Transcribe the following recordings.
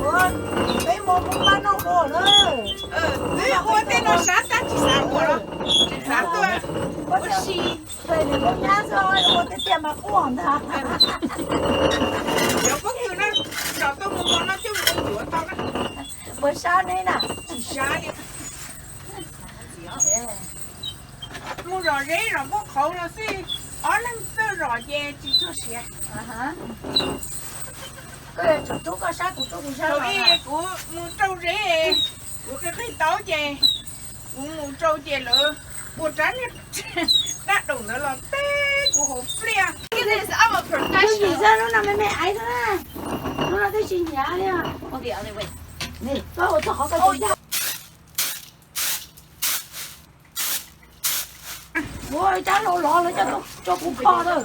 Ua, peb mus mus pab noj ua na. Wb ua tej no sab tab tsis xav ua los tsis xav tuaj. Ua si, ua nyab xwb ua tiag tiag mas quaj ntag. Cov pob kws no tsom tuaj mus mos no coj mus ua yuav tau na. Ua sab neb na. Tsis sab li. Mus zom zeb zom pob qhauv los xij, ob leeg txawj zom ces tsis txog siav. Koj yuav tsum tub koj sab kuv tub kuv sab. Thaum ub kuv mus rau zeb, kuv qhib qhib taub ces kuv mus rau ces lawv ua rab niag dab daum ntawd los teb kuv hauv pliaj. Yooj yim xwb, lub no me me aiv xwb na. Lub no twb tsis hnyav li. Koj ua txog qhov koj ua rab laus los lawv coj tuaj tso kuv kho lawm.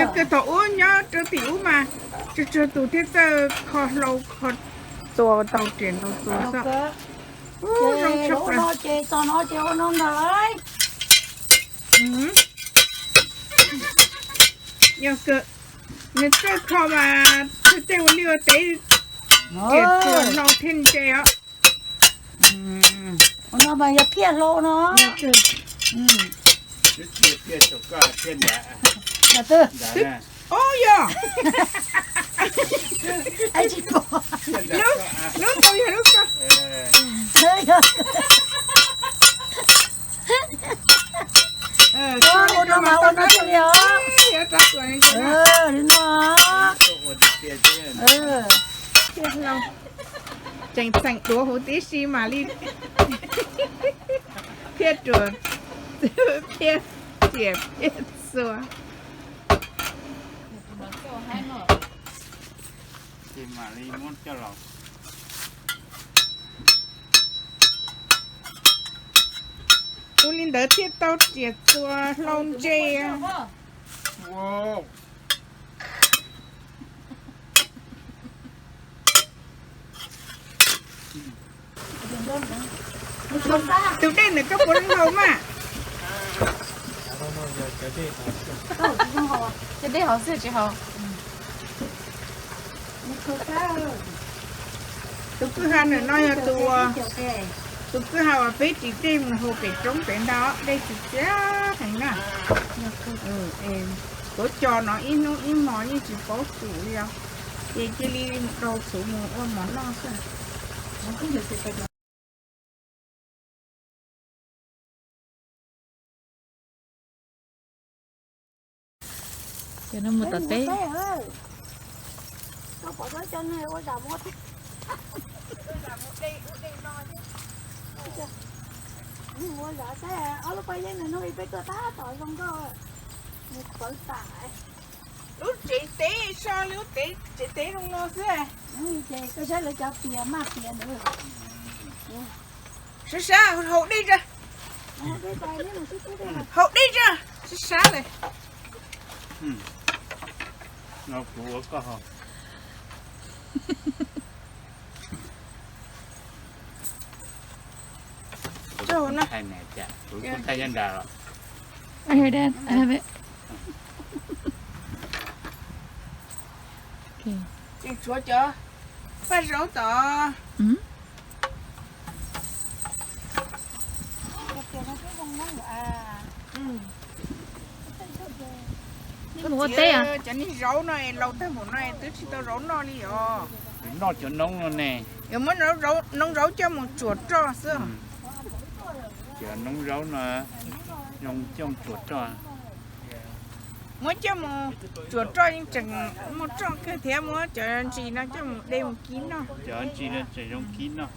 Yog kawg thaum ub nyob rau tim ub mas tsawg tsawg tus thiaj txawj kho hlau kho tua tau riam ntau tua xwb. Ua no ces txog no ces ua no ntag lauj. Yog kawg nws txawj kho mas tej ua liaj ua teb riam tua hlau thiaj ntse os. Ua no mas yog phiaj hlau no. Ub yog. Lub, lub tau yog lub ko. Ua no mas ua no thiaj li os. Li no. Tseem txheem duav huv tib si mam li thiaj ruam, thiaj riam thiaj txua. Ces mam li muab coj los. Ua li ntawd thiaj tau riam txua hlau ntse. Tus dej ntawm koj puas zoo haus mas? Cov dej haus xwb tsis haus. Tus kwj ha ntawm no yog tus, tus kwj ha uas peb ris dej mus haus pem roob pem ntag, dej tsis txias heev na. Tuav cos no ib hnub ib hmos yeej tsis paub tsum li os, ces cia li rau txhuv mus ua mov noj xwb. Cov no mus tom teb. Ua zam saib, ob lub pob zeb nws nug peb tuaj tab tom zoo nkauj, nws pawv tas. Lub tsev teb so li lub tsev teb zoo no xwb. Ces koj saib lawv cov pias maj pias ntawd. Sab sab haus dej tso. Haus dej tso, sab sab lawm. No kuv ua koj haus. Kuv thaij nram los. Tseem tshuav cov faj zaub tod. Cov niag zaub no es laus tag npaum no twb tsis tau zaub noj li os. Noj cov noob no ne. Yuav muab noob zaub coj mus tsuam roj xwb. Cov noob zaub no zoo coj tsuam roj. Muab coj mus tsuam roj yeej tseem muaj roj kawg thiab, muab cov ntsis no coj mus de mus kib noj. Cov ntsis no tseem zoo kib noj.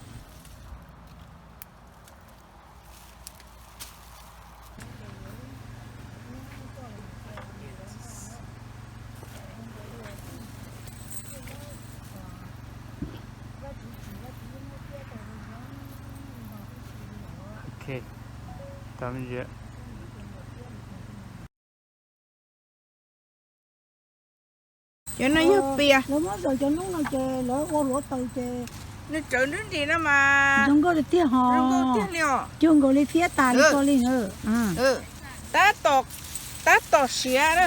Cov no yog pias. Lawv muab zaws cov noob no ces lawv ua hluav taws ces nws tsawv nrub nris no mas zoo nkauj tiag tiag os. Zoo nkauj li thiab tas li ko li. Tab tom siav,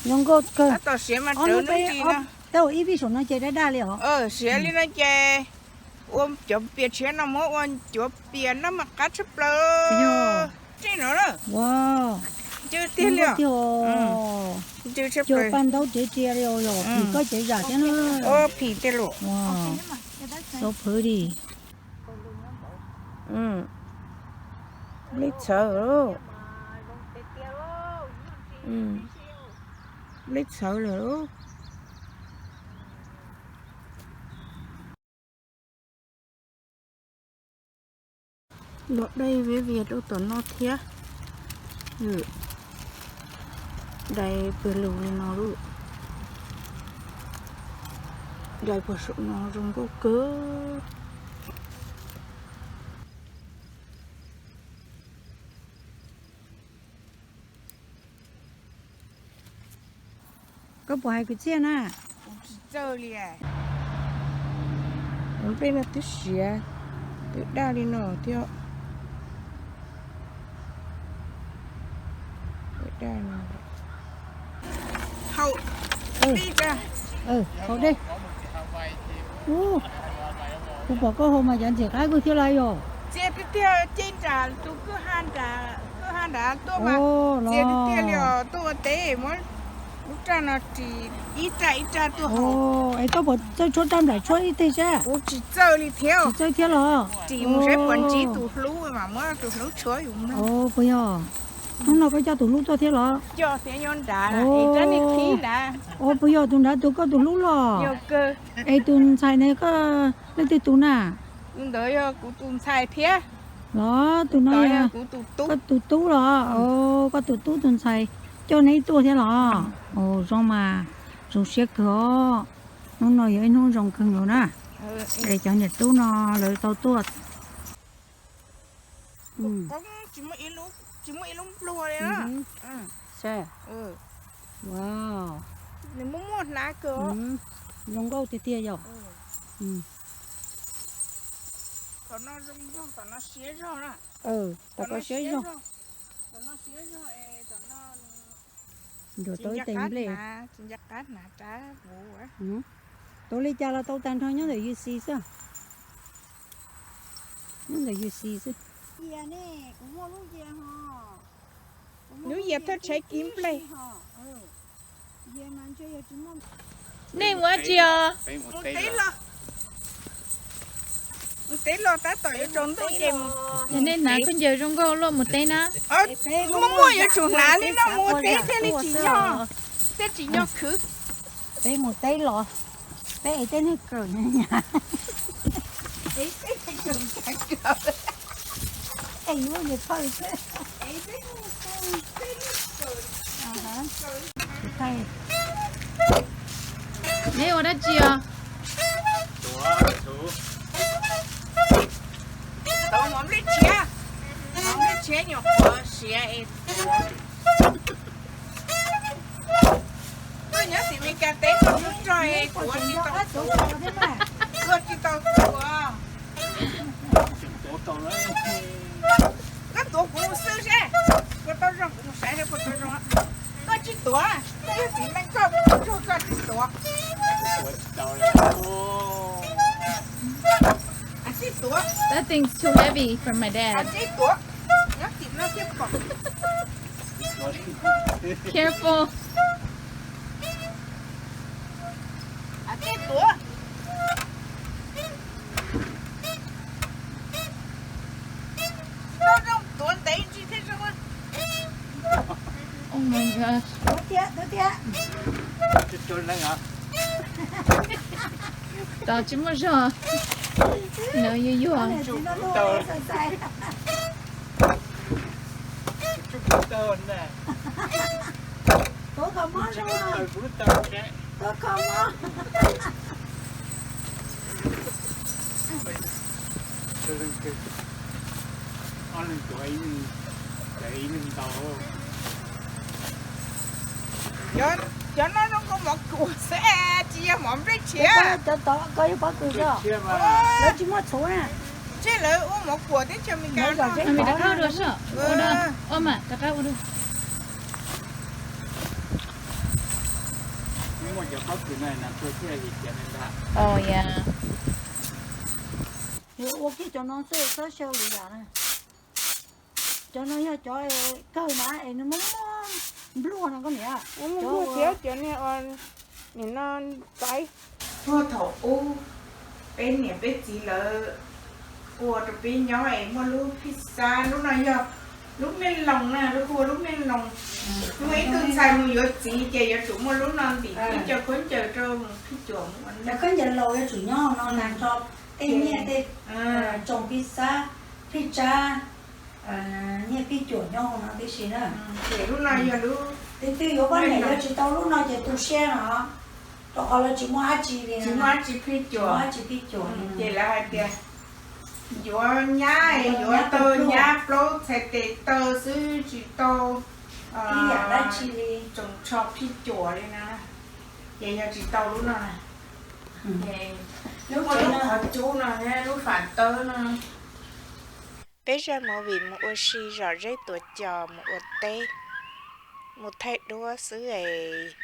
zoo nkauj kawg. Tab tom siav mas tsawv nrub nris no. Ib vij saum no ces daj daj li os. Siav li no ces ua cov pias tshiab no muab ua cov pias no mas qab tshaj plaws. Tej no na. Ncw tiag li. Ncw tshaj plaws. Paj ntaub tsev ria li os, phim koj cev zam thiab na. Phim tiag los. So pretty. Nplej txhawv. Nplej txhawv lawm. Los dai viav vias rau tom no thiab. Dai pawg lug li no lawm. Dai puag saum no zoo nkauj kawg. Koj puas hais kwv txhiaj na? Kuv tsis txawj li. Nplej no twb siav, twb daj li no thiab. Haus dej. Kuv pom koj haus mas cov ntxim qab kawg thiab lawm yom. Txias tiag tiag, ces nram tus kwj ha nrad tuaj mas txias tiag tiag li os. Tuaj ua teb muab lub raj no ris ib raj ib raj tuaj haus. Es koj puas txawj tshuab raj nplaim tshuab ib teg seb? Kuv tsis txawj li thiab. Tsis txawj thiab los? Ris mus saib puas ntsib tus hlub mas muab tus hlub tshuab yus mloog. Puas yog? Hnub no koj coj tus hlub tuaj thiab los? Coj thiab nyob nrad es rab niag khib nrad. Puas yog tus nrad tus koj tus hlub los? Es tus ntxhais ne koj leej twg tus na? Tus ntawd yog kuv tus ntxhais thiab. Los tus no yog koj tus tub los? Koj tus tub tus ntxhais coj neb tuaj thiab los? Zoo mas, zoo siab kawg os. Hnub no yog ib hnub zoo kawg nkaus na. Es cov niam tub no lawv tau tuaj. Tsis muaj ib lub nplua li na. Nws muaj muaj hnab kawg. Zoo nkauj tiag tiag yom. Tom no zoo zog, tom no siav zog na. Tom no siav zog. Tom no siav zog es tom no ncuav tau ib tes nplej. Tsis nco qab hnav rab vuv. Tau li cas los tau tag nrho nyob ntawm U C xwb. Nyob ntawm U C xwb. Lub yias thaj tshaib kib nplej. Nej mus dab tsi os? Mus teb los tab tom yuav tsaus ntuj ces mus. Nej hnav khaub ncaws zoo nkauj luaj mus teb na. Muaj muaj yuav tsum hnav li no mus teb thiaj li tsim nyog, thiaj tsim nyog khwv. Peb mus teb los, peb ev tej neeg kawm na. Es yuav niam phawj xwb. Neb ua dab tsi os? Tau mov nplej tshiab, mov nplej tshiab nyuam qhuav siav es tuaj nyob tim Meskas teb tau hnub rog es tuav tsis tau, tuav tsis tau tuav. Koj tuav kuv mus xwb seb, puas tau zoo, kuv mus saib seb puas tau zoo. Koj tsis tuav, koj yog txiv neej koj, koj tsis tuav. Tsis tuav. That thing's too heavy for my dad. Tsis tuav, nyob tim no thiaj pom. Careful. Tsis tuav. Tsis tau zoo, tuav ntev ntsis thiaj zoo. Oh my gosh. Tos tsis muaj zog. Nws yuag yuag. Cov no zoo nkaus mov kuam xwb, tsis yog mov nplej tshiab. Lawv tsis muaj txhuv na. Ntshe lawv ua mov kuam teb chaws Amelikas no. Ua mas rov qab ua dua. Cov pob kws no na tuag thiaj li tiav ntag. Ua kiag cov no xwb txhob xyaw li yam na. Cov no yog cov kawg na es nws muaj muaj npluag no koj niam. Cov niag no txaiv. Puag thaum ub peb niam peb txiv lawv ua rau peb nyob es muaj lub phij xab, lub no yog lub me loos na, lub hu ua lub me loos. Muaj ib tug ntxhais mus yuav txiv ces yuav tsum muaj lub no ntim ib co khaub ncaws rau mus phij cuam mus ua. Cov khaub ncaws laus yuav tsum nyob no na, nrog tej nyiaj tej tsoom phij xab, phij tsab, nyiaj phij cuam nyob hauv no tib si na. Ces lub no yog lub, twg twg yuav poj niam yuav tsis tau lub no ces tu siab no, rau qhov lawv tsis muaj dab tsi li, tsis muaj dab tsi phij cuam, tsis muaj dab tsi phij cuam. Ces lawv hais tias yuav nyab, yuav tau nyab plaub txhais tes taw xwb, tsis tau ib yam dab tsi li, tsoos tsho phij cuam li na. Ces yog tsis tau lub no na, lub qhov cub no, lub fam tawb no. Peb zaj movie mus ua si zom zeb tuav cos mus ua teb, mus thaij duab xwb es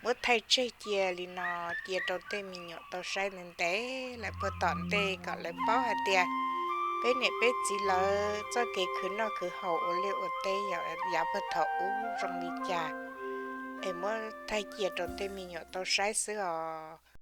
muab thaij tseg cia li no, cia rau tej me nyuam tau saib ntev ntev lawm puag tom ntej kom lawv paub hais tias peb niam peb txiv lawv txoj kev khwv noj khwv haus ua liaj ua teb yav puag thaum ub zoo li cas, es muab thaij cia rau tej me nyuam tau saib xwb os.